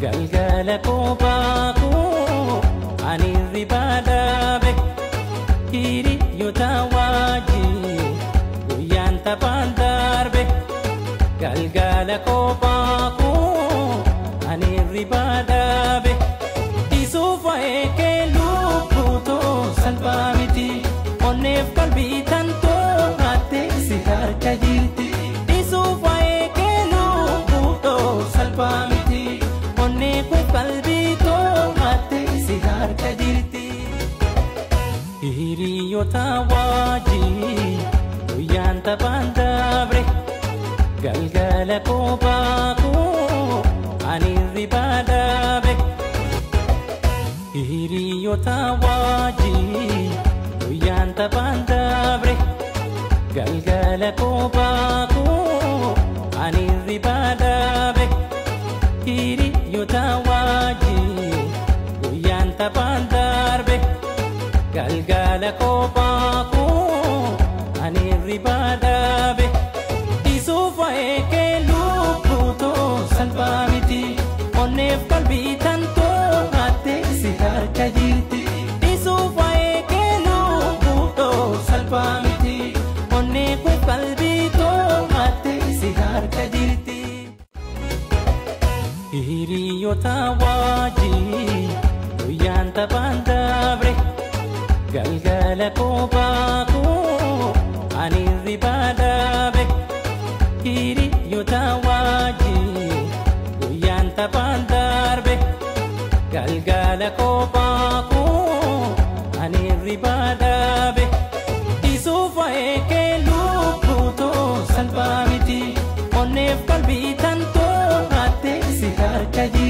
Galgala kophaa koo ani hirribaa dhaabe. Hiriyoota wajjin guyyaan taphaan darbe. Galgala kophaa koo ani hirribaa dhaabe. Isuuf waa'ee kee lubbuutoo salphaa miti. Onneef qalbii tantoo haattee si harka jirti. Isuuf waa'ee kee lubbuutoo salphaa miti. Onneef qalbii too haattee si harka jirti. Hiriyoota wajjin guyyaan taphaan dabre. Galgala kophaa koo ani hirribaa dhaabe. Hiriyoota wajjin guyyaan taphaan dabre. Galgala kophaa koo ani hirribaa dhaabe. Hiriyoota wajjin guyyaan taphaan darbe. Galgala kophaa koo ani hirribaa dhaabe. Isuuf waa'ee kee lubbuutoo salphaa miti. Onneef qalbii tantoo haattee si harka jirti. Isuuf waa'ee kee lubbuutoo salphaa miti. Onneef qalbii too haattee si harka jirti. Hiriyoota wajjin guyyaan taphaan dabre. Galgala kophaa koo ani hirribaa dhaabe. Hiriyoota wajjin guyyaan taphaan darbe. Galgala kophaa koo ani hirribaa dhaabe. Isuuf waa'ee kee lubbuutoo salphaa miti. Onneef qalbii tantoo haattee si harka jirti.